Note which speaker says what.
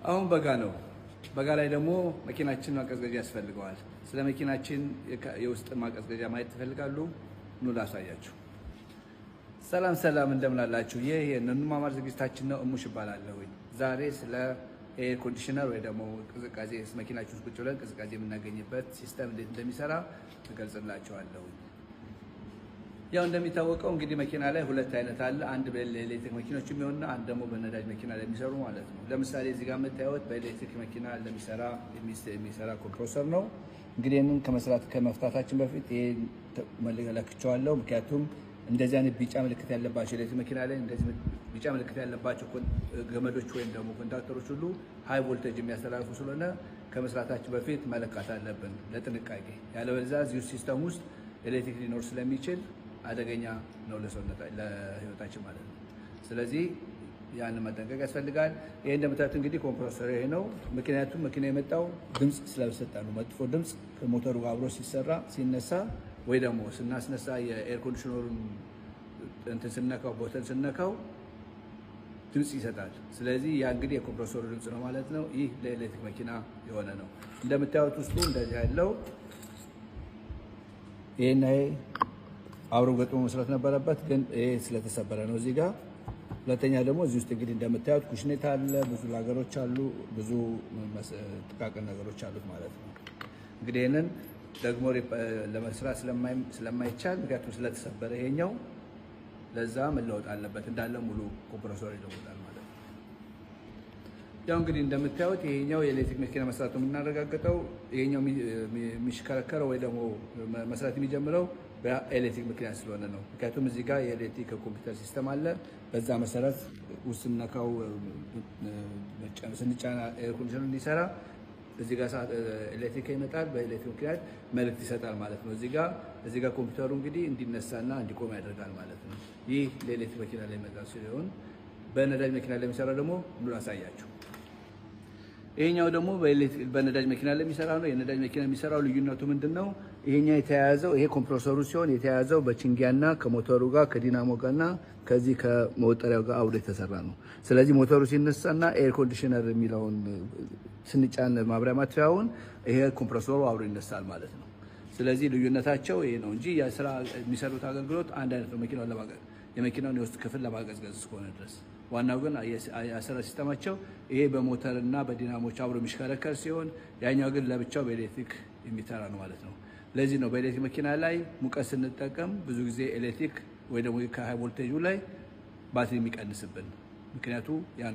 Speaker 1: አሁን በጋ ነው። በጋ ላይ ደግሞ መኪናችን ማቀዝቀዣ ያስፈልገዋል። ስለ መኪናችን የውስጥ ማቀዝቀዣ ማየት ትፈልጋሉ? ኑ ላሳያችሁ። ሰላም ሰላም፣ እንደምን አላችሁ? ይህ የእንማማር ዝግጅታችን ነው። እሙሽ እባላለሁኝ። ዛሬ ስለ air conditioner ወይ ደግሞ ቅዝቃዜ መኪናችን ውስጥ ቁጭ ብለን ቅዝቃዜ የምናገኝበት system እንዴት እንደሚሰራ እገልጽላችኋለሁኝ። ያው እንደሚታወቀው እንግዲህ መኪና ላይ ሁለት አይነት አለ። አንድ በኤሌክትሪክ መኪኖች የሚሆንና አንድ ደግሞ በነዳጅ መኪና ለሚሰሩ ማለት ነው። ለምሳሌ እዚህ ጋር የምታዩት በኤሌክትሪክ መኪና ለሚሰራ የሚሰራ compressor ነው። እንግዲህ ይህንን ከመስራት ከመፍታታችን በፊት ይሄ ለክቸዋለሁ። ምክንያቱም እንደዚህ አይነት ቢጫ ምልክት ያለባቸው ኤሌክትሪክ መኪና ላይ እንደዚህ ቢጫ ምልክት ያለባቸው ገመዶች ወይም ደግሞ contactor ኦች ሁሉ high voltage የሚያስተላልፉ ስለሆነ ከመስራታችን በፊት መለካት አለብን ለጥንቃቄ። ያለበለዚያ እዚሁ system ውስጥ ኤሌክትሪክ ሊኖር ስለሚችል አደገኛ ነው ለሰውነት ለህይወታችን ማለት ነው። ስለዚህ ያንን መጠንቀቅ ያስፈልጋል። ይሄ እንደምታዩት እንግዲህ compressor ይሄ ነው። ምክንያቱም መኪና የመጣው ድምፅ ስለሰጠ ነው። መጥፎ ድምፅ ከሞተሩ ጋር አብሮ ሲሰራ ሲነሳ ወይ ደግሞ ስናስነሳ የ air conditioner ኡን እንትን ስነካው button ስነካው ድምፅ ይሰጣል። ስለዚህ ያ እንግዲህ የ compressor ኡ ድምፅ ነው ማለት ነው። ይህ ለኤሌክትሪክ መኪና የሆነ ነው። እንደምታዩት ውስጡ እንደዚህ ያለው ይሄና ይሄ አብሮ ገጥሞ መስራት ነበረበት፣ ግን ይሄ ስለተሰበረ ነው እዚህ ጋር። ሁለተኛ ደግሞ እዚህ ውስጥ እንግዲህ እንደምታዩት ኩሽኔት አለ፣ ብዙ ነገሮች አሉ፣ ብዙ ጥቃቅን ነገሮች አሉት ማለት ነው። እንግዲህ ይህንን ደግሞ ለመስራት ስለማይቻል ምክንያቱም ስለተሰበረ ይሄኛው ለዛ መለወጥ አለበት፣ እንዳለ ሙሉ compressor ይለወጣል ማለት ነው። ያው እንግዲህ እንደምታዩት ይሄኛው የኤሌክትሪክ መኪና መስራቱ የምናረጋግጠው ይሄኛው የሚሽከረከረው ወይ ደግሞ መስራት የሚጀምረው በኤሌክትሪክ ምክንያት ስለሆነ ነው። ምክንያቱም እዚህ ጋር የኤሌክትሪክ ኮምፒውተር system አለ። በዛ መሰረት ውስጥ ስንነካው ስንጫና air conditioner ኡ እንዲሰራ እዚህ ጋር ኤሌክትሪክ ይመጣል። በኤሌክትሪክ ምክንያት መልእክት ይሰጣል ማለት ነው። እዚህ ጋር ኮምፒውተሩ እንግዲህ እንዲነሳና እንዲቆም ያደርጋል ማለት ነው። ይህ ለኤሌክትሪክ መኪና ላይ ይመጣ ሲሆን በነዳጅ መኪና ላይ የሚሰራው ደግሞ ኑ ላሳያችሁ። ይሄኛው ደግሞ በነዳጅ መኪና ላይ የሚሰራ ነው። የነዳጅ መኪና የሚሰራው ልዩነቱ ምንድን ነው? ይሄኛው የተያያዘው ይሄ compressor ኡ ሲሆን የተያያዘው በችንጊያና ከሞተሩ ጋር ከዲናሞ ጋርና ከዚህ ከመወጠሪያው ጋር አብሮ የተሰራ ነው። ስለዚህ ሞተሩ ሲነሳና air conditioner የሚለውን ስንጫን ማብሪያ ማጥፊያውን ይሄ compressor ኡ አብሮ ይነሳል ማለት ነው። ስለዚህ ልዩነታቸው ይሄ ነው እንጂ የስራ የሚሰሩት አገልግሎት አንድ አይነት ነው። መኪናውን ለማቀዝቀዝ የመኪናውን የውስጥ ክፍል ለማቀዝቀዝ እስከሆነ ድረስ ዋናው ግን የአሰራር system ኣቸው ይሄ በሞተርና በዲናሞች አብሮ የሚሽከረከር ሲሆን ያኛው ግን ለብቻው በኤሌክትሪክ የሚሰራ ነው ማለት ነው። ለዚህ ነው በኤሌክትሪክ መኪና ላይ ሙቀት ስንጠቀም ብዙ ጊዜ ኤሌክትሪክ ወይ ደግሞ ከ high voltage ኡ ላይ ባትሪ የሚቀንስብን ምክንያቱ ያ